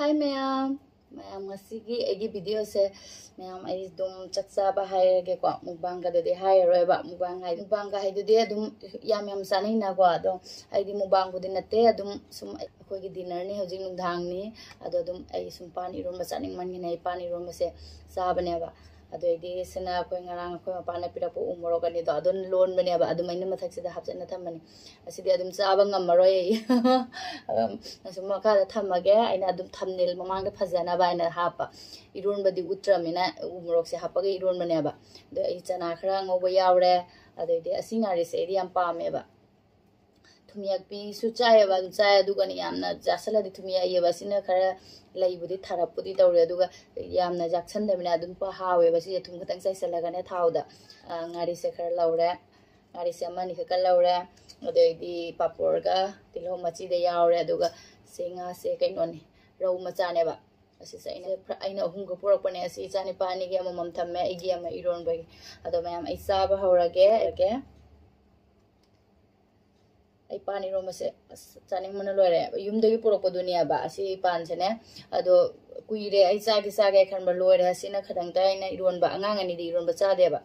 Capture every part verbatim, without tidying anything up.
Hi ꯃꯌꯥꯝ, ꯃꯌꯥꯝ ꯉꯁꯤꯒꯤ ꯑꯩꯒꯤ ꯚꯤꯗꯤꯑꯣꯁꯦ, ꯃꯌꯥꯝ ꯑꯩ ꯑꯗꯨꯝ ꯆꯥꯛ ꯆꯥꯕ ꯍꯥꯏꯔꯒꯦꯀꯣ, ꯃꯨꯛꯕꯥꯡꯒꯗꯨꯗꯤ ꯍꯥꯏꯔꯔꯣꯏꯕ꯫ ꯃꯨꯛꯕꯥꯡ ꯍꯥꯏ, ꯃꯨꯛꯕꯥꯡꯒ ꯍꯥꯏꯗꯨꯗꯤ ꯑꯗꯨꯝ ꯌꯥꯝ ꯌꯥꯝ ꯆꯥꯅꯩꯅꯀꯣ꯫ ꯑꯗꯣ ꯑꯩꯗꯤ ꯃꯨꯛꯕꯥꯡꯕꯨꯗꯤ ꯅꯠꯇꯦ, ꯑꯗꯨꯝ ꯁꯨꯝ ꯑꯩꯈꯣꯏꯒꯤ ꯗꯤꯅꯔꯅꯤ, ꯍꯧꯖꯤꯛ ꯅꯨꯡꯗꯥꯡꯅꯤ꯫ ꯑꯗꯣ ꯑꯗꯨꯝ ꯑꯩ ꯁꯨꯝ ꯄꯥꯟ ꯏꯔꯣꯟꯕ ꯆꯥꯅꯤꯡꯃꯟꯒꯤꯅ ꯑꯩ ꯄꯥꯟ ꯏꯔꯣꯟꯕꯁꯦ ꯆꯥꯕꯅꯦꯕ꯫ ꯑꯗꯨꯗꯩꯗꯤ ꯁꯤꯅ ꯑꯩꯈꯣꯏ ꯉꯔꯥꯡ ꯑꯩꯈꯣꯏ ꯃꯄꯥꯅ ꯄꯤꯔꯛꯄ ꯎ ꯃꯣꯔꯣꯛ ꯑꯅꯤꯗꯣ, ꯑꯗꯨꯝ ꯂꯣꯟꯕꯅꯦꯕ꯫ ꯑꯗꯨꯝ ꯑꯩꯅ ꯃꯊꯛꯁꯤꯗ ꯍꯥꯞꯆꯤꯟꯅ ꯊꯝꯕꯅꯤ꯫ ꯑꯁꯤꯗꯤ ꯑꯗꯨꯝ ꯆꯥꯕ ꯉꯝꯃꯔꯣꯏ ꯑꯩ꯫ ꯑꯗꯨꯝ ꯑꯁꯨꯝ ꯃꯈꯥꯗ ꯊꯝꯃꯒꯦ꯫ ꯑꯩꯅ ꯑꯗꯨꯝ ꯊꯝꯅꯦꯜ ꯃꯃꯥꯡꯗ ꯐꯖꯅꯕ ꯍꯥꯏꯅ ꯍꯥꯞꯄ꯫ ꯏꯔꯣꯟꯕꯗꯤ ꯎꯠꯇ꯭ꯔꯃꯤꯅ ꯎ ꯃꯣꯔꯣꯛꯁꯦ ꯍꯥꯞꯄꯒ ꯏꯔꯣꯟꯕꯅꯦꯕ꯫ ꯑꯗꯣ ꯑꯩ ꯆꯅꯥ ꯈꯔ ꯉꯧꯕ ꯌꯥꯎꯔꯦ꯫ ꯑꯗꯩꯗꯤ ꯑꯁꯤ ꯉꯥꯔꯤꯁꯦ ꯑꯩꯗꯤ ꯌꯥꯝ ꯄꯥꯝꯃꯦꯕ꯫ ꯊꯨꯝꯌꯥꯛꯄꯤꯁꯨ ꯆꯥꯏꯌꯦꯕ, ꯑꯗꯨꯝ ꯆꯥꯏ꯫ ꯑꯗꯨꯒꯅꯦ ꯌꯥꯝꯅ ꯆꯥꯁꯜꯂꯗꯤ ꯊꯨꯝꯌꯥꯛꯑꯦꯕ꯫ ꯑꯁꯤꯅ ꯈꯔ ꯂꯩꯕꯨꯗꯤ ꯊꯥꯔꯞꯄꯨꯗꯤ ꯇꯧꯔꯦ, ꯑꯗꯨꯒ ꯌꯥꯝꯅ ꯌꯥꯛꯁꯟꯗꯕꯅꯤꯅ ꯑꯗꯨꯝ ꯍꯥꯎꯋꯦꯕ꯫ ꯁꯤꯁꯦ ꯊꯨꯝ ꯈꯤꯇꯪ ꯆꯥꯏꯁꯜꯂꯒꯅꯦ ꯊꯥꯎꯗ꯫ ꯑ, ꯉꯥꯔꯤꯁꯦ ꯈꯔ ꯂꯧꯔꯦ, ꯉꯥꯔꯤꯁꯦ ꯑꯃ ꯑꯅꯤꯈꯛꯀ ꯂꯧꯔꯦ꯫ ꯑꯗꯩꯗꯤ ꯄꯥꯐꯣꯔꯒ ꯇꯤꯜꯍꯧ ꯃꯆꯤꯗ ꯌꯥꯎꯔꯦ꯫ ꯑꯗꯨꯒ ꯁꯤ ꯉꯥꯁꯦ ꯀꯩꯅꯣꯅꯤ, ꯔꯧ ꯃꯆꯥꯅꯦꯕ꯫ ꯑꯁꯤꯁꯦ ꯑꯩꯅ, ꯑꯩꯅ ꯑꯍꯨꯝꯒ ꯄꯨꯔꯛꯄꯅꯦ꯫ ꯑꯁꯤ ꯏꯆꯥ ꯅꯤꯄꯥ ꯑꯅꯤꯒꯤ ꯑꯃꯃꯝ ꯊꯝꯃꯦ, ꯑꯩꯒꯤ ꯑꯃ ꯏꯔꯣꯟꯕꯒꯤ꯫ ꯑꯗꯣ ꯃꯌꯥꯝ, ꯑꯩ ꯆꯥꯕ ꯍꯧꯔꯒꯦ꯫ ꯑꯩ ꯄꯥꯟ ꯏꯔꯣꯟꯕꯁꯦ ꯑꯁ ꯆꯥꯅꯤꯡꯕꯅ ꯂꯣꯏꯔꯦ꯫ ꯌꯨꯝꯗꯒꯤ ꯄꯨꯔꯛꯄꯗꯨꯅꯦꯕ ꯑꯁꯤ ꯄꯥꯟꯁꯤꯅꯦ꯫ ꯑꯗꯣ ꯀꯨꯏꯔꯦ ꯑꯩ ꯆꯥꯒꯦ ꯆꯥꯒꯦ ꯈꯟꯕ, ꯂꯣꯏꯔꯦ꯫ ꯑꯁꯤꯅ ꯈꯇꯪꯇ ꯑꯩꯅ ꯏꯔꯣꯟꯕ, ꯑꯉꯥꯡ ꯑꯅꯤꯗꯤ ꯏꯔꯣꯟꯕ ꯆꯥꯗꯦꯕ꯫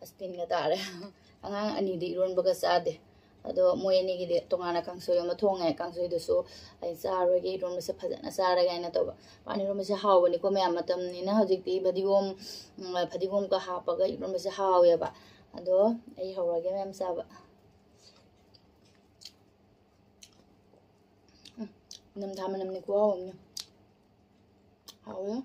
ꯑꯁ ꯇꯤꯟꯒ ꯇꯥꯔꯦ꯫ ꯑꯉꯥꯡ ꯑꯅꯤꯗꯤ ꯏꯔꯣꯟꯕꯒ ꯆꯥꯗꯦ꯫ ꯑꯗꯣ ꯃꯣꯏ ꯑꯅꯤꯒꯤꯗꯤ ꯇꯣꯉꯥꯟꯅ ꯀꯥꯡꯁꯣꯏ ꯑꯃ ꯊꯣꯡꯉꯦ꯫ ꯀꯥꯡꯁꯣꯏꯗꯨꯁꯨ ꯑꯩ ꯆꯥꯔꯣꯏꯒꯦ, ꯏꯔꯣꯟꯕꯁꯦ ꯐꯖꯅ ꯆꯥꯔꯒꯦ ꯍꯥꯏꯅ ꯇꯧꯕ꯫ ꯄꯥꯟ ꯏꯔꯣꯟꯕꯁꯦ ꯍꯥꯎꯕꯅꯤꯀꯣ ꯃꯌꯥꯝ, ꯃꯇꯝꯅꯤꯅ ꯍꯧꯖꯤꯛꯇꯤ ꯐꯗꯤꯒꯣꯝ, ꯎꯝ, ꯐꯗꯤꯒꯣꯝꯒ ꯍꯥꯞꯄꯒ ꯏꯔꯣꯟꯕꯁꯦ ꯍꯥꯎꯋꯦꯕ꯫ ꯑꯗꯣ ꯑꯩ ꯍꯧꯔꯒꯦ ꯃꯌꯥꯝ ꯆꯥꯕ꯫ ꯎꯝ, ꯅꯝꯊꯥ ꯃꯅꯝꯅꯤ ꯈꯨꯍꯥꯎ ꯑꯃꯅꯤ꯫ ꯍꯥꯎꯋꯦ꯫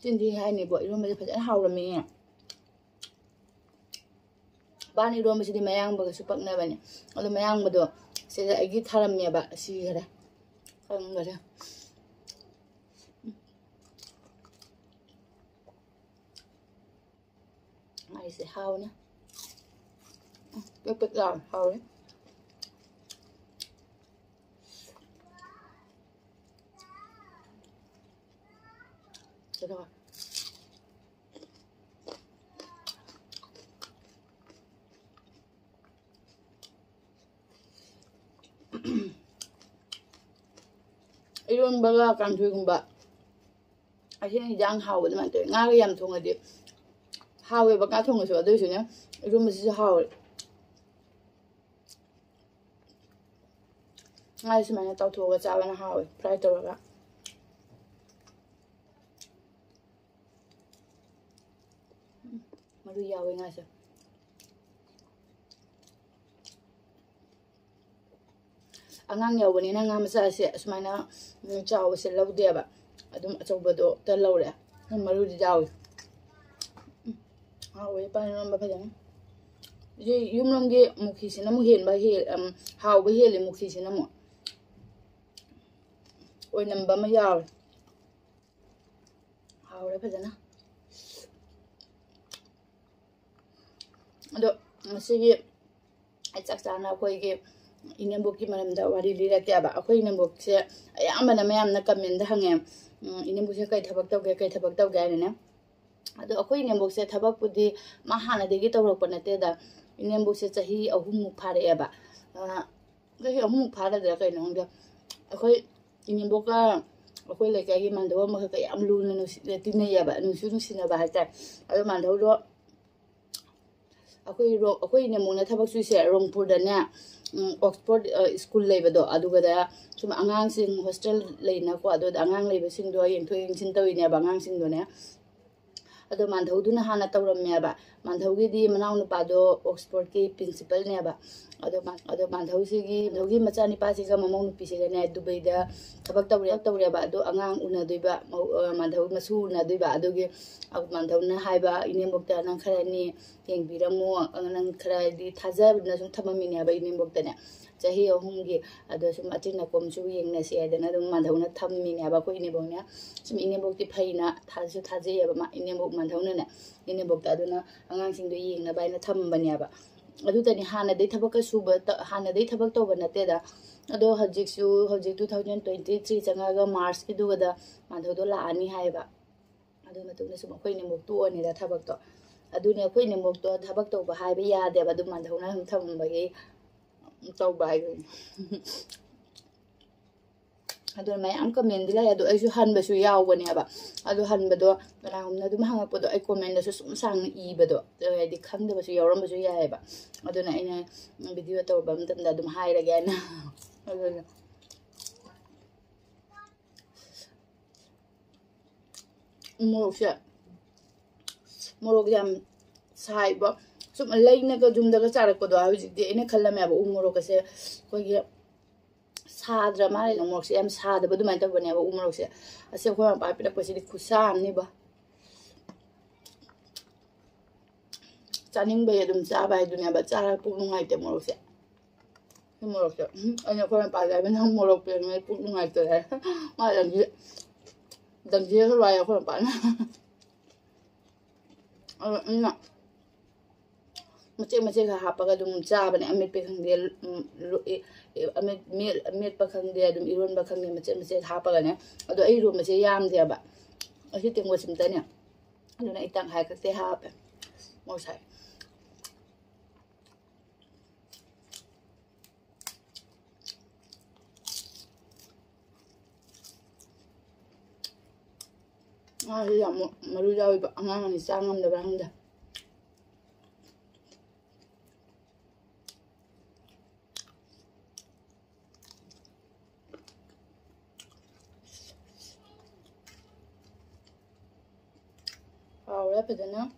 ꯆꯤꯟꯊꯤ ꯍꯥꯏꯅꯤꯕꯣ, ꯏꯔꯣꯟꯕꯁꯦ ꯐꯖꯅ ꯍꯥꯎꯔꯝꯃꯤ꯫ ꯄꯥꯟ ꯏꯔꯣꯟꯕꯁꯤꯗꯤ ꯃꯌꯥꯡꯕꯒꯁꯨ ꯄꯛꯅꯕꯅꯦ꯫ ꯑꯗꯣ ꯃꯌꯥꯡꯕꯗꯣ ꯁꯤꯗ ꯑꯩꯒꯤ ꯊꯥꯔꯝꯃꯦꯕ, ꯁꯤꯈꯔꯦ, ꯀꯪꯈꯔꯦ꯫ ꯉꯥꯔꯤꯁꯦ ꯍꯥꯎꯅ ꯄꯦꯛ ꯄꯦꯛ ꯂꯥꯎꯔꯦ, ꯍꯥꯎꯔꯦ꯫ ꯀꯩꯗꯧꯕ? ꯏꯔꯣꯟꯕꯒ ꯀꯥꯡꯁꯣꯏꯒꯨꯝꯕ꯫ ꯑꯁꯤꯅ ꯏꯟꯖꯥꯡ ꯍꯥꯎꯕ ꯑꯗꯨꯃꯥꯏꯅ ꯇꯧꯋꯦ꯫ ꯉꯥꯒ ꯌꯥꯝ ꯊꯣꯡꯉꯗꯤ ꯍꯥꯎꯋꯦꯕ, ꯉꯥ ꯊꯣꯡꯉꯁꯨ꯫ ꯑꯗꯨꯏꯁꯨꯅꯦ, ꯏꯔꯣꯟꯕꯁꯤꯁꯨ ꯍꯥꯎꯋꯦ꯫ ꯉꯥꯁꯦ ꯁꯨꯃꯥꯏꯅ ꯇꯥꯎꯊꯣꯛꯑꯒ ꯆꯥꯕꯅ ꯍꯥꯎꯋꯦ, ꯐ꯭ꯔꯥꯏ ꯇꯧꯔꯒ꯫ ꯎꯝ, ꯃꯔꯨ ꯌꯥꯎꯋꯦ ꯉꯥꯁꯦ꯫ ꯑꯉꯥꯡ ꯌꯥꯎꯕꯅꯤꯅ ꯉꯥ ꯃꯆꯥꯁꯦ ꯑꯁꯨꯃꯥꯏꯅ, ꯎꯝ, ꯆꯥꯎꯕꯁꯦ ꯂꯧꯗꯦꯕ꯫ ꯑꯗꯨꯝ ꯑꯆꯧꯕꯗꯣ ꯇ ꯂꯧꯔꯦ꯫ ꯃꯔꯨꯗꯤ ꯌꯥꯎꯋꯦ꯫ ꯎꯝ, ꯍꯥꯎꯋꯦ ꯄꯥꯟ ꯏꯔꯣꯟꯕ ꯐꯖꯅ꯫ ꯁꯤ ꯌꯨꯝꯂꯣꯝꯒꯤ ꯃꯨꯈꯤꯁꯤꯅ ꯑꯃꯨꯛ ꯍꯦꯟꯕ ꯍꯦꯜ-, ꯎꯝ, ꯍꯥꯎꯕ ꯍꯦꯜꯂꯤ ꯃꯨꯈꯤꯁꯤꯅ ꯑꯃꯨꯛ꯫ ꯑꯣꯏꯅꯝꯕ ꯑꯃ ꯌꯥꯎꯔꯦ꯫ ꯍꯥꯎꯔꯦ ꯐꯖꯅ꯫ ꯑꯗꯣ ꯉꯁꯤꯒꯤ ꯑꯩ ꯆꯥꯛ ꯆꯥꯅ ꯑꯩꯈꯣꯏꯒꯤ ꯏꯅꯦꯝꯕꯣꯛꯀꯤ ꯃꯔꯝꯗ ꯋꯥꯔꯤ ꯂꯤꯔꯛꯀꯦꯕ꯫ ꯑꯩꯈꯣꯏ ꯏꯅꯦꯝꯕꯣꯛꯁꯦ ꯑꯌꯥꯝꯕꯅ ꯃꯌꯥꯝꯅ ꯀꯃꯦꯟꯗ ꯍꯪꯉꯦ, "ꯎꯝ, ꯏꯅꯦꯝꯕꯣꯛꯁꯦ ꯀꯩ ꯊꯕꯛ ꯇꯧꯒꯦ, ꯀꯩ ꯊꯕꯛ ꯇꯧꯒꯦ?" ꯍꯥꯏꯅꯅꯦ꯫ ꯑꯗꯣ ꯑꯩꯈꯣꯏ ꯏꯅꯦꯝꯕꯣꯛꯁꯦ ꯊꯕꯛꯄꯨꯗꯤ ꯃꯥ ꯍꯥꯟꯅꯗꯒꯤ ꯇꯧꯔꯛꯄ ꯅꯠꯇꯦꯗ꯫ ꯏꯅꯦꯝꯕꯣꯛꯁꯦ ꯆꯍꯤ ꯑꯍꯨꯝꯃꯨꯛ ꯐꯥꯔꯛꯑꯦꯕ꯫ ꯑ, ꯆꯍꯤ ꯑꯍꯨꯝꯃꯨꯛ ꯐꯥꯔꯗ꯭ꯔꯥ ꯀꯩꯅꯣ ꯈꯪꯗꯦ꯫ ꯑꯩꯈꯣꯏ ꯏꯅꯦꯝꯕꯣꯛꯀ ꯑꯩꯈꯣꯏ ꯂꯩꯀꯥꯏꯒꯤ ꯃꯥꯟꯗꯧ ꯑꯃꯈꯛꯀ ꯌꯥꯝ ꯂꯨꯅ ꯅꯨꯡꯁꯤꯅ ꯇꯤꯟꯅꯩꯌꯦꯕ, ꯅꯨꯡꯁꯨ ꯅꯨꯡꯁꯤꯅꯕ ꯍꯥꯏꯇꯥꯔꯦ꯫ ꯑꯗꯣ ꯃꯥꯟꯗꯧꯗꯣ ꯑꯩꯈꯣꯏ ꯔꯣ-, ꯑꯩꯈꯣꯏ ꯏꯅꯦꯝꯕꯣꯛꯅ ꯊꯕꯛ ꯁꯨꯏꯁꯦ ꯔꯣꯡꯄꯨꯔꯗꯅꯦ, ꯎꯝ, ꯑꯣꯛꯁꯐꯣꯔꯗ, ꯑ, ꯁ꯭ꯀꯨꯜ ꯂꯩꯕꯗꯣ, ꯑꯗꯨꯒꯗ ꯁꯨꯝ ꯑꯉꯥꯡꯁꯤꯡ ꯍꯣꯁꯇꯦꯜ ꯂꯩꯅꯀꯣ, ꯑꯗꯨꯗ ꯑꯉꯥꯡ ꯂꯩꯕꯁꯤꯡꯗꯣ ꯌꯦꯡꯊꯣꯛ ꯌꯦꯡꯁꯤꯟ ꯇꯧꯔꯤꯅꯦꯕ, ꯑꯉꯥꯡꯁꯤꯡꯗꯣꯅꯦ꯫ ꯑꯗꯣ ꯃꯥꯟꯙꯧꯗꯨꯅ ꯍꯥꯟꯅ ꯇꯧꯔꯝꯃꯦꯕ꯫ ꯃꯥꯟꯙꯧꯒꯤꯗꯤ ꯃꯅꯥꯎꯅꯨꯄꯥꯗꯣ ꯑꯣꯛꯁꯐꯣꯔꯗꯀꯤ ꯄ꯭ꯔꯤꯟꯁꯤꯄꯜꯅꯦꯕ꯫ ꯑꯗꯣ ꯃꯥ-, ꯑꯗꯣ ꯃꯥꯟꯙꯧꯁꯤꯒꯤ, ꯃꯥꯟꯙꯧꯒꯤ ꯃꯆꯥꯅꯨꯄꯥꯁꯤꯒ ꯃꯃꯧ ꯅꯨꯄꯤꯁꯤꯒꯅꯦ ꯗꯨꯕꯩꯗ ꯊꯕꯛ ꯇꯧꯔꯦ, ꯇꯧꯔꯦꯕ꯫ ꯑꯗꯣ ꯑꯉꯥꯡ ꯎꯅꯗꯣꯏꯕ, ꯃꯧ-, ꯑ, ꯃꯥꯟꯙꯧ ꯃꯁꯨ ꯎꯅꯗꯣꯏꯕ꯫ ꯑꯗꯨꯒꯤ ꯃꯥꯟꯙꯧꯅ ꯍꯥꯏꯕ ꯏꯅꯦꯝꯕꯣꯛꯇ, "ꯅꯪ ꯈꯔꯅꯤ ꯌꯦꯡꯕꯤꯔꯝꯃꯣ, ꯅꯪ ꯈꯔꯗꯤ ꯊꯥꯖꯗꯅ ꯁꯨꯝ ꯊꯝꯃꯝꯃꯤꯅꯦꯕ ꯏꯅꯦꯝꯕꯣꯛꯇꯅꯦ, ꯆꯍꯤ ꯑꯍꯨꯝꯒꯤ꯫ ꯑꯗꯣ ꯁꯨꯝ ꯑꯆꯤꯟ ꯑꯀꯣꯝꯁꯨ ꯌꯦꯡꯅꯁꯤ" ꯍꯥꯏꯗꯅ ꯑꯗꯨꯝ ꯃꯥꯟꯙꯧꯅ ꯊꯝꯃꯤꯅꯦꯕ ꯑꯩꯈꯣꯏ ꯏꯅꯦꯝꯕꯣꯛꯅꯦ꯫ ꯁꯨꯝ ꯏꯅꯦꯝꯕꯣꯛꯇꯤ ꯐꯩꯅ ꯊꯥꯖꯁꯨ ꯊꯥꯖꯩꯌꯦꯕ ꯃꯥ, ꯏꯅꯦꯝꯕꯣꯛ ꯃꯥꯟꯙꯧꯅꯅꯦ ꯏꯅꯦꯝꯕꯣꯛꯇ ꯑꯗꯨꯅ ꯑꯉꯥꯡꯁꯤꯡꯗꯣ ꯌꯦꯡꯅꯕ ꯍꯥꯏꯅ ꯊꯝꯕꯅꯦꯕ꯫ ꯑꯗꯨꯇꯅꯤ, ꯍꯥꯟꯅꯗꯩ ꯊꯕꯛꯀ ꯁꯨꯕ ꯇ-, ꯍꯥꯟꯅꯗꯩ ꯊꯕꯛ ꯇꯧꯕ ꯅꯠꯇꯦꯗ꯫ ꯑꯗꯣ ꯍꯧꯖꯤꯛꯁꯨ, ꯍꯧꯖꯤꯛ two thousand twenty three ꯆꯪꯉꯛꯑꯒ ꯃꯥꯔꯆꯀꯤꯗꯨꯒꯗ ꯃꯥꯟꯙꯧꯗꯣ ꯂꯥꯛꯑꯅꯤ ꯍꯥꯏꯌꯦꯕ꯫ ꯑꯗꯨ ꯃꯇꯨꯡꯗ ꯁꯨꯝ ꯑꯩꯈꯣꯏ ꯏꯅꯦꯝꯕꯣꯛ ꯇꯣꯛꯑꯅꯤꯗ ꯊꯕꯛꯇꯣ꯫ ꯑꯗꯨꯅꯦ ꯑꯩꯈꯣꯏ ꯏꯅꯦꯝꯕꯣꯛꯇꯣ ꯊꯕꯛ ꯇꯧꯕ ꯍꯥꯏꯕ ꯌꯥꯗꯦꯕ, ꯑꯗꯨ ꯃꯥꯟꯙꯧꯅ ꯑꯗꯨꯝ ꯊꯝꯃꯝꯕꯒꯤ ꯇꯧꯕ ꯍꯥꯏꯗꯨꯅꯤ꯫ ꯑꯗꯨꯅ ꯃꯌꯥꯝ ꯀꯃꯦꯟꯗꯤ ꯂꯥꯛꯑꯦ, ꯑꯗꯣ ꯑꯩꯁꯨ ꯍꯟꯕꯁꯨ ꯌꯥꯎꯕꯅꯦꯕ꯫ ꯑꯗꯣ ꯍꯟꯕꯗꯣ ꯀꯅꯥꯒꯨꯝꯕꯅ ꯑꯗꯨꯝ ꯍꯪꯉꯛꯄꯗꯣ ꯑꯩ ꯀꯣꯃꯦꯟꯗꯁꯨ ꯁꯨꯝ ꯁꯥꯡꯅ ꯏꯕꯗꯣ, ꯍꯥꯏꯗꯤ ꯈꯪꯗꯕꯁꯨ ꯌꯥꯎꯔꯝꯕꯁꯨ ꯌꯥꯏꯑꯕ꯫ ꯑꯗꯨꯅ ꯑꯩꯅ ꯚꯤꯗꯤꯑꯣ ꯇꯧꯔꯛꯄ ꯃꯇꯝꯗ ꯑꯗꯨꯝ ꯍꯥꯏꯔꯒꯦ ꯍꯥꯏꯅ꯫ ꯑꯗꯨꯅ ꯎꯃꯣꯔꯣꯛꯁꯦ, ꯃꯣꯔꯣꯛ ꯌꯥꯝ ꯁꯥꯏꯕ꯫ ꯁꯨꯝ ꯂꯩꯅꯒ ꯌꯨꯝꯗꯒ ꯆꯥꯔꯛꯄꯗꯣ ꯍꯧꯖꯤꯛꯇꯤ ꯑꯩꯅ ꯈꯜꯂꯝꯃꯦꯕ, ꯎ ꯃꯣꯔꯣꯛꯀꯁꯦ ꯑꯩꯈꯣꯏꯒꯤ ꯁꯥꯗ꯭ꯔ ꯃꯥꯜꯂꯦ, ꯃꯣꯔꯣꯛꯁꯦ ꯌꯥꯝ ꯁꯥꯗꯕ ꯑꯗꯨꯃꯥꯏꯅ ꯇꯧꯕꯅꯦꯕ ꯎ ꯃꯣꯔꯣꯛꯁꯦ꯫ ꯑꯁꯤ ꯑꯩꯈꯣꯏ ꯃꯄꯥ ꯄꯤꯔꯛꯄꯁꯤꯗꯤ ꯈꯨꯠꯁꯥ ꯑꯃꯅꯤꯕ꯫ ꯆꯥꯅꯤꯡꯕꯩ ꯑꯗꯨꯝ ꯆꯥꯕ ꯍꯥꯏꯗꯨꯅꯦꯕ, ꯆꯥꯔ ꯄꯨꯛ ꯅꯨꯡꯉꯥꯏꯇꯦ ꯃꯣꯔꯣꯛꯁꯦ꯫ ꯁꯤ ꯃꯣꯔꯣꯛꯁꯦ, ꯎꯝ, ꯑꯩꯅ ꯑꯩꯈꯣꯏ ꯃꯄꯥꯗ ꯍꯥꯏꯕ, "ꯅꯪ ꯃꯣꯔꯣꯛ ꯄꯤꯔꯛꯅꯦ ꯄꯨꯛ ꯅꯨꯡꯉꯥꯏꯇꯦ" ꯍꯥꯏ꯫ ꯃꯥ ꯗꯪꯖꯦ-, ꯗꯪꯖꯦ ꯍꯜꯋꯥꯏ ꯑꯩꯈꯣꯏ ꯃꯄꯥꯅ꯫ ꯑꯗꯣ ꯑꯩꯅ ꯃꯆꯦꯠ ꯃꯆꯦꯠ ꯈꯔ ꯍꯥꯞꯄꯒ ꯑꯗꯨꯝ ꯆꯥꯕꯅꯦ꯫ ꯑꯃꯦꯠꯄ ꯈꯪꯗꯦ, ꯎꯝ, ꯂꯣ-, ꯑꯦ, ꯑꯦ, ꯑꯃꯦꯠ-, ꯃꯦꯠ-, ꯑꯃꯦꯠꯄ ꯈꯪꯗꯦ, ꯑꯗꯨꯝ ꯏꯔꯣꯟꯕ ꯈꯪꯗꯦ, ꯃꯆꯦꯠ ꯃꯆꯦꯠ ꯍꯥꯞꯄꯒꯅꯦ꯫ ꯑꯗꯣ ꯑꯩ ꯏꯔꯣꯟꯕꯁꯦ ꯌꯥꯝꯗꯦꯕ, ꯑꯁꯤ ꯇꯦꯡꯀꯣꯠꯁꯤꯃꯇꯅꯦ꯫ ꯑꯗꯨꯅ ꯑꯩ ꯇꯪꯈꯥꯏ ꯈꯛꯇ ꯍꯥꯞꯄꯦ꯫ ꯃꯣꯔꯣꯛ ꯁꯥꯏ꯫ ꯉꯥꯁꯦ ꯌꯥꯝ ꯃ-, ꯃꯔꯨ ꯌꯥꯎꯋꯦꯕ, ꯑꯉꯥꯡ ꯑꯅꯤ ꯆꯥ ꯉꯝꯗꯕ꯭ꯔꯥ ꯈꯪꯗꯦ꯫ ꯍꯥꯎꯔꯦ ꯐꯖꯅ꯫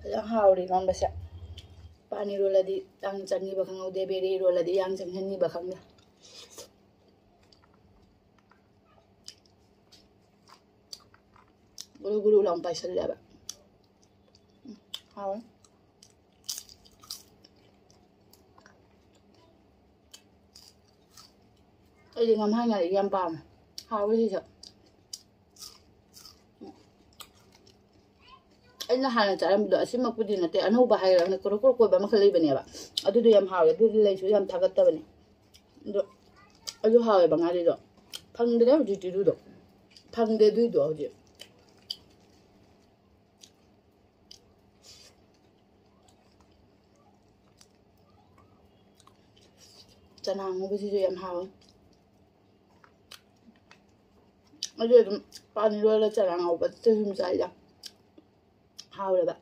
ꯐꯖꯅ ꯍꯥꯎꯔꯦ ꯏꯔꯣꯟꯕꯁꯦ꯫ ꯄꯥꯟ ꯏꯔꯣꯜꯂꯗꯤ ꯌꯥꯡ ꯆꯪꯉꯤꯕ ꯈꯪꯍꯧꯗꯦ, ꯕꯦꯔꯦ ꯏꯔꯣꯜꯂꯗꯤ ꯌꯥꯡ ꯆꯪꯍꯟꯅꯤꯕ ꯈꯪꯗꯦ꯫ ꯒꯨꯔꯨ ꯒꯨꯔꯨ ꯂꯥꯎ ꯄꯥꯏꯁꯜꯂꯦꯕ꯫ ꯎꯝ, ꯍꯥꯎꯔꯦ꯫ ꯑꯩꯗꯤ ꯉꯝꯍꯥꯏ ꯉꯥꯔꯤꯒ ꯌꯥꯝ ꯄꯥꯝꯃꯦ꯫ ꯍꯥꯎꯋꯦ ꯁꯤꯁꯨ꯫ ꯑꯩꯅ ꯍꯥꯟꯅ ꯆꯥꯔꯝꯕꯗꯣ ꯑꯁꯤꯃꯛꯄꯨꯗꯤ ꯅꯠꯇꯦ, ꯑꯅꯧꯕ ꯍꯥꯏꯔꯒꯅ ꯀꯣꯔꯣ ꯀꯣꯔꯣ ꯀꯣꯏꯕ ꯑꯃꯈꯛ ꯂꯩꯕꯅꯦꯕ, ꯑꯗꯨꯗꯣ ꯌꯥꯝ ꯍꯥꯎꯋꯦ, ꯑꯗꯨꯗꯤ ꯂꯩꯁꯨ ꯌꯥꯝ ꯊꯥꯒꯠꯇꯕꯅꯦ꯫ ꯑꯗꯣ ꯑꯗꯨ ꯍꯥꯎꯋꯦꯕ ꯉꯥꯔꯤꯗꯣ꯫ ꯐꯪꯗ꯭ꯔꯦ ꯍꯧꯖꯤꯛꯇꯤ ꯑꯗꯨꯗꯣ, ꯐꯪꯗꯦ ꯑꯗꯨꯏꯗꯣ ꯍꯧꯖꯤꯛ꯫ ꯆꯅꯥ ꯉꯧꯕꯁꯤꯁꯨ ꯌꯥꯝ ꯍꯥꯎꯋꯦ꯫ ꯑꯗꯨ ꯑꯗꯨꯝ ꯄꯥꯟ ꯏꯔꯣꯜꯂ ꯆꯅꯥ ꯉꯧꯕꯗꯨꯁꯨ ꯑꯗꯨꯝ ꯆꯥꯏꯗ꯫ ꯍꯥꯎꯋꯦꯕ꯫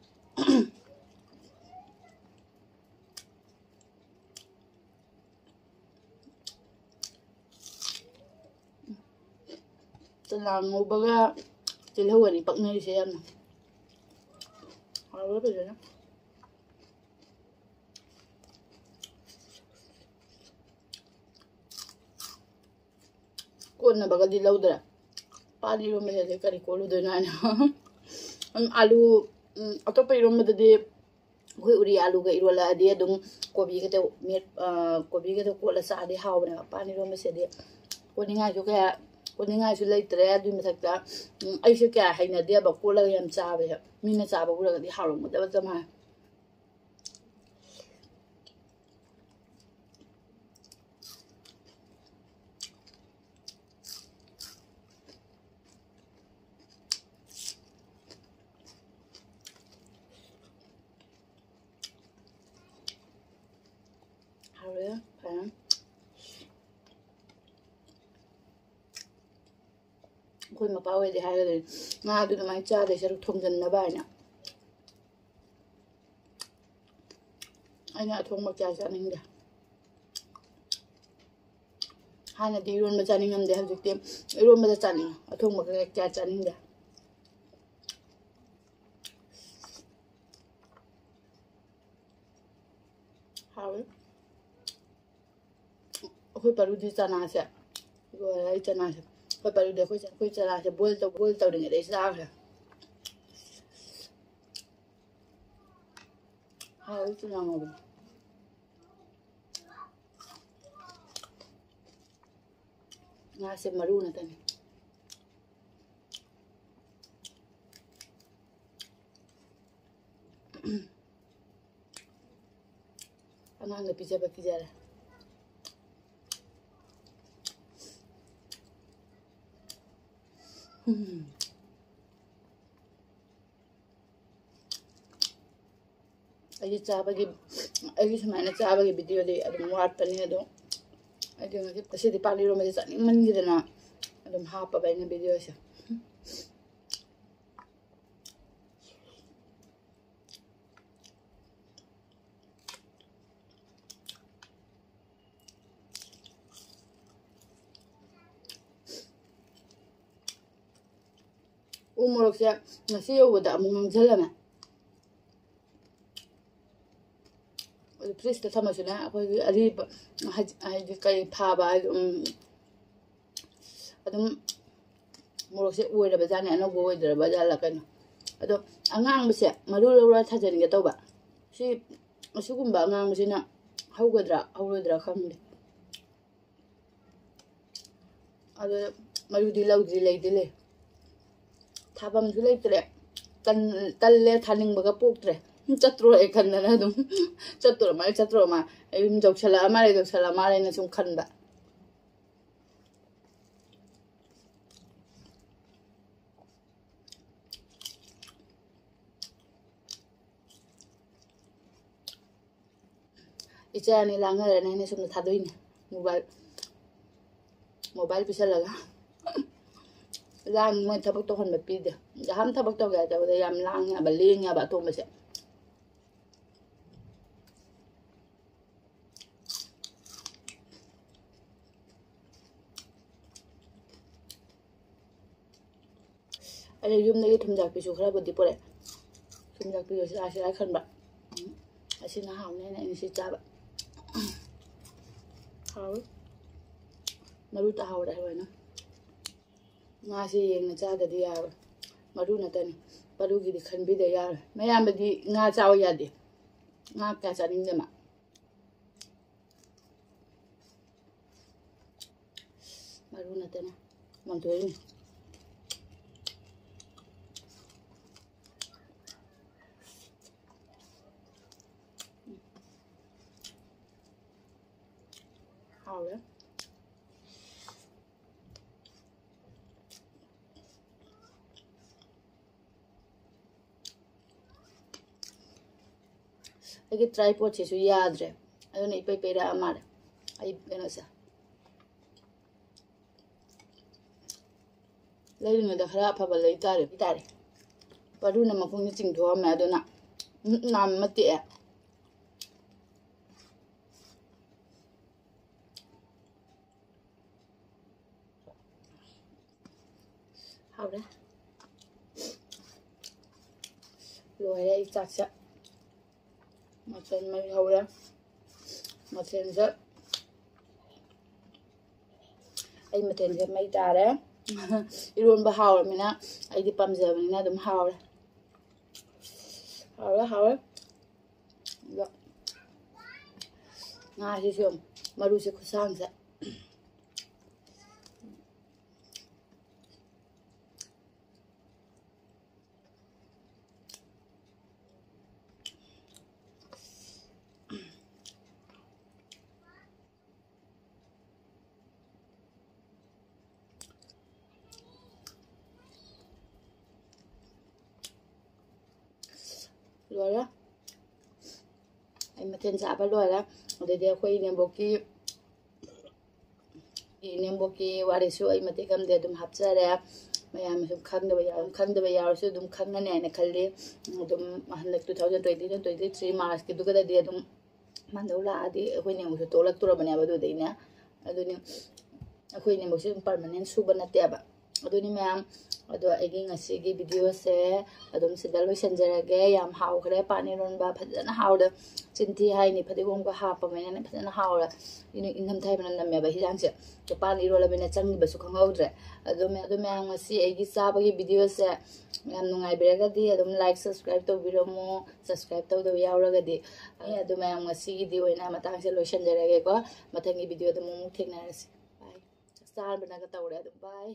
ꯆꯅꯥ ꯉꯧꯕꯒ ꯇꯤꯜꯍꯧꯒꯅꯤ ꯄꯛꯅꯔꯤꯁꯦ ꯌꯥꯝꯅ꯫ ꯍꯥꯎꯔꯦ ꯐꯖꯅ꯫ ꯀꯣꯠꯅꯕꯒꯗꯤ ꯂꯧꯗ꯭ꯔꯦ꯫ ꯄꯥꯟ ꯏꯔꯣꯟꯕꯁꯤꯗꯤ ꯀꯔꯤ ꯀꯣꯠꯂꯨꯗꯣꯏꯅꯣ ꯍꯥꯏꯅ꯫ ꯎꯝ, ꯑꯂꯨ, ꯎꯝ, ꯑꯇꯣꯞꯄ ꯏꯔꯣꯟꯕꯗꯗꯤ ꯑꯩꯈꯣꯏ ꯎꯔꯤ ꯑꯂꯨꯒ ꯏꯔꯣꯜꯂꯛꯑꯗꯤ ꯑꯗꯨꯝ ꯀꯣꯕꯤꯒꯗꯣ ꯃꯦꯠ-, ꯑ, ꯀꯣꯕꯤꯒꯗꯣ ꯀꯣꯠꯂ ꯆꯥꯔꯗꯤ ꯍꯥꯎꯕꯅꯦꯕ꯫ ꯄꯥꯟ ꯏꯔꯣꯟꯕꯁꯤꯗꯤ ꯀꯣꯠꯅꯤꯡꯉꯥꯏꯁꯨ ꯀꯌꯥ, ꯀꯣꯠꯅꯤꯡꯉꯥꯏꯁꯨ ꯂꯩꯇ꯭ꯔꯦ꯫ ꯑꯗꯨꯏ ꯃꯊꯛꯇ, ꯎꯝ, ꯑꯩꯁꯨ ꯀꯌꯥ ꯍꯩꯅꯗꯦꯕ ꯀꯣꯠꯂꯒ ꯌꯥꯝ ꯆꯥꯕꯁꯦ꯫ ꯃꯤꯅ ꯆꯥꯕ ꯎꯔꯒꯗꯤ ꯍꯥꯎꯔꯝꯒꯗꯕ ꯆꯞ ꯃꯥꯟꯅꯩ꯫ ꯍꯥꯎꯔꯦ, ꯐꯖꯅ꯫ ꯑꯩꯈꯣꯏ ꯃꯄꯥ ꯍꯣꯏꯗꯤ ꯍꯥꯏꯒꯗꯣꯏꯅꯤ, "ꯉꯥꯗꯨ ꯑꯗꯨꯃꯥꯏꯅ ꯆꯥꯗꯣꯏ ꯁꯔꯨꯛ ꯊꯣꯡꯖꯟꯅꯕ" ꯍꯥꯏꯅ꯫ ꯑꯩꯅ ꯑꯊꯣꯡꯕ ꯀꯌꯥ ꯆꯥꯅꯤꯡꯗꯦ꯫ ꯍꯥꯟꯅꯗꯤ ꯏꯔꯣꯟꯕ ꯆꯥꯅꯤꯡꯉꯝꯗꯦ, ꯍꯧꯖꯤꯛꯇꯤ ꯏꯔꯣꯟꯕꯗ ꯆꯥꯅꯤꯡꯉꯦ, ꯑꯊꯣꯡꯕ ꯀꯌꯥ, ꯀꯌꯥ ꯆꯥꯅꯤꯡꯗꯦ꯫ ꯍꯥꯎꯋꯤ꯫ ꯑꯩꯈꯣꯏ ꯄꯔꯨꯗꯤ ꯆꯅꯥꯁꯦ ꯂꯣꯏꯔꯦ꯫ ꯑꯩ ꯆꯅꯥꯁꯦ, ꯑꯩꯈꯣꯏ ꯄꯔꯨꯗꯤ ꯑꯩꯈꯣꯏ, ꯑꯩꯈꯣꯏ ꯆꯅꯥꯁꯦ ꯕꯣꯏꯜ ꯇꯧ-, ꯕꯣꯏꯜ ꯇꯧꯔꯤꯉꯩꯗ ꯑꯩ ꯆꯥꯈ꯭ꯔꯦ꯫ ꯍꯥꯎꯋꯤ ꯆꯅꯥ ꯉꯧꯕ꯫ ꯉꯥꯁꯦ ꯃꯔꯨ ꯉꯥꯛꯇꯅꯤ꯫ ꯑꯉꯥꯡꯗ ꯄꯤꯖꯕ ꯀꯤꯖꯔꯦ꯫ ꯎꯝ꯫ ꯑꯩꯒꯤ ꯆꯥꯕꯒꯤ, ꯑꯩꯒꯤ ꯁꯨꯃꯥꯏꯅ ꯆꯥꯕꯒꯤ ꯚꯤꯗꯤꯑꯣꯗꯤ ꯑꯗꯨꯝ ꯋꯥꯠꯄꯅꯤ, ꯑꯗꯣ ꯑꯩꯗꯤ ꯉꯁꯤ, ꯉꯁꯤꯗꯤ ꯄꯥꯟ ꯏꯔꯣꯟꯕꯁꯦ ꯆꯥꯅꯤꯡꯃꯟꯈꯤꯗꯅ ꯑꯗꯨꯝ ꯍꯥꯞꯄꯕ ꯑꯩꯅ ꯚꯤꯗꯤꯑꯣꯁꯦ꯫ ꯎ ꯃꯣꯔꯣꯛꯁꯦ ꯉꯁꯤ ꯌꯧꯕꯗ ꯑꯃꯨꯛ ꯃꯥꯡꯁꯤꯜꯂꯝꯃꯦ꯫ ꯑꯗꯨ ꯐ꯭ꯔꯤꯖꯇ ꯊꯝꯃꯁꯨꯅꯦ, ꯑꯩꯈꯣꯏꯒꯤ ꯑꯔꯤꯕ, ꯍꯥꯏꯗꯤ, ꯍꯥꯏꯗꯤ ꯀꯩ ꯐꯥꯕ ꯍꯥꯏꯗꯤ, ꯎꯝ, ꯑꯗꯨꯝ ꯃꯣꯔꯣꯛꯁꯦ ꯑꯣꯏꯔꯕ ꯖꯥꯠꯅꯦ, ꯑꯅꯧꯕ ꯑꯣꯏꯗ꯭ꯔꯕ ꯖꯥꯠꯂ ꯀꯩꯅꯣ꯫ ꯑꯗꯣ ꯑꯉꯥꯡꯕꯁꯦ ꯃꯔꯨ ꯂꯧꯔ ꯊꯥꯖꯤꯟꯒꯦ ꯇꯧꯕ꯫ ꯁꯤ, ꯑꯁꯤꯒꯨꯝꯕ ꯑꯉꯥꯡꯕꯁꯤꯅ ꯍꯧꯒꯗ꯭ꯔꯥ ꯍꯧꯔꯣꯏꯗ꯭ꯔꯥ ꯈꯪꯗꯦ꯫ ꯑꯗꯣ ꯃꯔꯨꯗꯤ ꯂꯧꯗ꯭ꯔꯤ, ꯂꯩꯗꯤ ꯂꯩ꯫ ꯊꯥꯐꯝꯁꯨ ꯂꯩꯇ꯭ꯔꯦ꯫ ꯇꯜ-, ꯇꯜꯂꯦ, ꯊꯥꯅꯤꯡꯕꯒ ꯄꯣꯛꯇ꯭ꯔꯦ꯫ ꯆꯠꯇ꯭ꯔꯣ ꯑꯩ ꯈꯟꯗꯅ ꯑꯗꯨꯝ ꯆꯠꯇ꯭ꯔꯣ ꯃꯥꯜꯂꯦ, ꯆꯠꯇ꯭ꯔꯣ ꯃꯥꯜꯂꯦ꯫ ꯑꯩ ꯌꯨꯝ ꯌꯧꯁꯜꯂꯛꯑ ꯃꯥꯜꯂꯦ, ꯌꯧꯁꯜꯂꯛꯑ ꯃꯥꯜꯂꯦꯅ ꯁꯨꯝ ꯈꯟꯕ꯫ ꯏꯆꯥ ꯑꯅꯤ ꯂꯥꯡꯅꯔꯦꯅ ꯑꯩꯅ ꯁꯣꯝꯗ ꯊꯥꯗꯣꯛꯏꯅꯦ꯫ Mobile, mobile ꯄꯤꯁꯜꯂꯒ꯫ ꯂꯥꯡ-, ꯃꯣꯏ ꯊꯕꯛ ꯇꯧꯍꯟꯕ ꯄꯤꯗꯦ꯫ ꯖꯍꯥꯟ ꯊꯕꯛ ꯇꯧꯒꯦ ꯍꯥꯏ ꯇꯧꯕꯗ ꯌꯥꯝ ꯂꯥꯡꯉꯦ ꯍꯥꯏꯕ, ꯂꯦꯡꯉꯦ ꯍꯥꯏꯕ ꯑꯇꯣꯝꯕꯁꯦ꯫ ꯑꯩꯅ ꯌꯨꯝꯗꯒꯤ ꯊꯨꯝꯖꯥꯛꯄꯤꯁꯨ ꯈꯔꯕꯨꯗꯤ ꯄꯨꯔꯛꯑꯦ꯫ ꯊꯨꯝꯖꯥꯛꯄꯤꯗꯣ ꯆꯥꯁꯤꯔꯥ ꯈꯟꯕ꯫ ꯎꯝ, ꯑꯁꯤꯅ ꯍꯥꯎꯅꯦꯅ ꯑꯩꯅ ꯁꯤ ꯆꯥꯕ꯫ ꯍꯥꯎꯋꯤ꯫ ꯃꯔꯨ ꯇꯥꯍꯧꯔꯦ ꯂꯣꯏꯅ꯫ ꯉꯥꯁꯦ ꯌꯦꯡꯅ ꯆꯥꯗꯗꯤ ꯌꯥꯔꯣꯏ꯫ ꯃꯔꯨ ꯅꯠꯇꯅꯤ꯫ ꯃꯔꯨꯒꯤꯗꯤ ꯈꯟꯕꯤꯗ ꯌꯥꯔꯣꯏ꯫ ꯃꯌꯥꯝꯕꯗꯤ ꯉꯥ ꯆꯥꯎ ꯌꯥꯗꯦ꯫ ꯉꯥ ꯀꯌꯥ ꯆꯥꯅꯤꯡꯗꯦ ꯃꯥ꯫ ꯃꯔꯨ ꯅꯠꯇꯅ ꯃꯟꯊꯣꯛꯏꯅꯤ꯫ ꯍꯥꯎꯔꯦ꯫ ꯑꯩꯒꯤ ꯇ꯭ꯔꯥꯏꯄꯣꯠꯁꯤꯁꯨ ꯌꯥꯗ꯭ꯔꯦ, ꯑꯗꯨꯅ ꯏꯄꯩ ꯄꯩꯔꯛꯑ ꯃꯥꯜꯂꯦ ꯑꯩ ꯀꯩꯅꯣꯁꯦ꯫ ꯂꯩꯔꯤꯉꯩꯗ ꯈꯔ ꯑꯐꯕ ꯂꯩ ꯇꯥꯔꯦ ꯇꯥꯔꯦ꯫ ꯃꯔꯨꯅ ꯃꯈꯣꯡꯁꯦ ꯆꯤꯡꯊꯣꯛꯑꯝꯃꯦ, ꯑꯗꯨꯅ ꯎꯝ, ꯅꯥꯝ ꯑꯃ ꯇꯦꯛꯑꯦ꯫ ꯍꯥꯎꯔꯦ꯫ ꯂꯣꯏꯔꯦ ꯑꯩ ꯆꯥꯛꯁꯦ꯫ ꯃꯆꯜ ꯃꯩ ꯍꯧꯔꯦ꯫ ꯃꯊꯦꯜꯁꯦ, ꯑꯩ ꯃꯊꯦꯜꯁꯦ ꯃꯩ ꯇꯥꯔꯦ꯫ ꯏꯔꯣꯟꯕ ꯍꯥꯎꯔꯃꯤꯅ, ꯑꯩꯗꯤ ꯄꯥꯝꯖꯕꯅꯤꯅ ꯑꯗꯨꯝ ꯍꯥꯎꯔꯦ꯫ ꯍꯥꯎꯔꯦ, ꯍꯥꯎꯔꯦ꯫ ꯑꯗꯣ ꯉꯥꯁꯤꯁꯨ ꯌꯦꯡꯉꯨ, ꯃꯔꯨꯁꯦ ꯈꯨꯁꯥꯡꯁꯦ꯫ ꯂꯣꯏꯔꯦ꯫ ꯑꯩ ꯃꯊꯦꯜ ꯆꯥꯕ ꯂꯣꯏꯔꯦ꯫ ꯑꯗꯩꯗꯤ ꯑꯩꯈꯣꯏ ꯏꯅꯦꯝꯕꯣꯛꯀꯤ, ꯏꯅꯦꯝꯕꯣꯛꯀꯤ ꯋꯥꯔꯤꯁꯨ ꯑꯩ ꯃꯇꯦꯛ ꯑꯃꯗꯤ ꯑꯗꯨꯝ ꯍꯥꯞꯆꯔꯦ꯫ ꯃꯌꯥꯝ ꯁꯨꯝ ꯈꯪꯗꯕ ꯌꯥꯎ-, ꯈꯪꯗꯕ ꯌꯥꯎꯔꯁꯨ ꯑꯗꯨꯝ ꯈꯪꯉꯅꯤ ꯍꯥꯏꯅ ꯈꯜꯂꯤ꯫ ꯑꯗꯨꯝ ꯍꯟꯗꯛ two thousand twenty twenty three Marchꯀꯤꯗꯨꯒꯗꯗꯤ ꯑꯗꯨꯝ ꯃꯥꯟꯗꯧ ꯂꯥꯛꯑꯗꯤ ꯑꯩꯈꯣꯏ ꯏꯅꯦꯝꯕꯣꯛꯁꯨ ꯇꯣꯛꯂꯛꯇꯣꯔꯕꯅꯦꯕ ꯑꯗꯨꯗꯩꯅꯦ꯫ ꯑꯗꯨꯅꯤ ꯑꯩꯈꯣꯏ ꯏꯅꯦꯝꯕꯣꯛꯁꯦ ꯑꯗꯨꯝ permanent ꯁꯨꯕ ꯅꯠꯇꯦꯕ꯫ ꯑꯗꯨꯅꯤ ꯃꯌꯥꯝ, ꯑꯗꯣ ꯑꯩꯒꯤ ꯉꯁꯤꯒꯤ videoꯁꯦ ꯑꯗꯨꯝ ꯁꯤꯗ ꯂꯣꯏꯁꯤꯟꯖꯔꯒꯦ꯫ ꯌꯥꯝ ꯍꯥꯎꯈ꯭ꯔꯦ ꯄꯥꯟ ꯏꯔꯣꯟꯕ, ꯐꯖꯅ ꯍꯥꯎꯔꯦ꯫ ꯆꯤꯟꯊꯤ ꯍꯥꯏꯅꯤ, ꯐꯗꯤꯒꯣꯝꯒ ꯍꯥꯞꯄꯕꯅꯤꯅ ꯐꯖꯅ ꯍꯥꯎꯔꯦ꯫ ꯏꯅ-, ꯏꯪꯊꯝꯊꯥꯒꯤ ꯃꯅꯝ ꯅꯝꯃꯦꯕ ꯍꯤꯟꯖꯥꯡꯁꯦ꯫ ꯑꯗꯣ ꯄꯥꯟ ꯏꯔꯣꯜꯂꯕꯅꯤꯅ ꯆꯪꯈꯤꯕꯁꯨ ꯈꯪꯍꯧꯗ꯭ꯔꯦ꯫ ꯑꯗꯣ ꯃꯌꯥꯝ, ꯑꯗꯣ ꯃꯌꯥꯝ ꯉꯁꯤ ꯑꯩꯒꯤ ꯆꯥꯕꯒꯤ videoꯁꯦ ꯌꯥꯝ ꯅꯨꯡꯉꯥꯏꯕꯤꯔꯒꯗꯤ ꯑꯗꯨꯝ like, subscribe ꯇꯧꯕꯤꯔꯝꯃꯣ꯫ Subscribe ꯇꯧꯗꯕ ꯌꯥꯎꯔꯒꯗꯤ꯫ ꯑꯗꯣ ꯃꯌꯥꯝ ꯉꯁꯤꯒꯤꯗꯤ ꯑꯣꯏꯅ ꯃꯇꯥꯡꯁꯦ ꯂꯣꯏꯁꯤꯟꯖꯔꯒꯦꯀꯣ꯫ ꯃꯊꯪꯒꯤ videoꯗ ꯑꯃꯨꯛ, ꯑꯃꯨꯛ ꯊꯦꯡꯅꯔꯁꯤ꯫ Bye꯫ ꯆꯥꯛ ꯆꯥꯔꯕꯅꯒ ꯇꯧꯔꯦ ꯑꯗꯨꯝ꯫ Bye꯫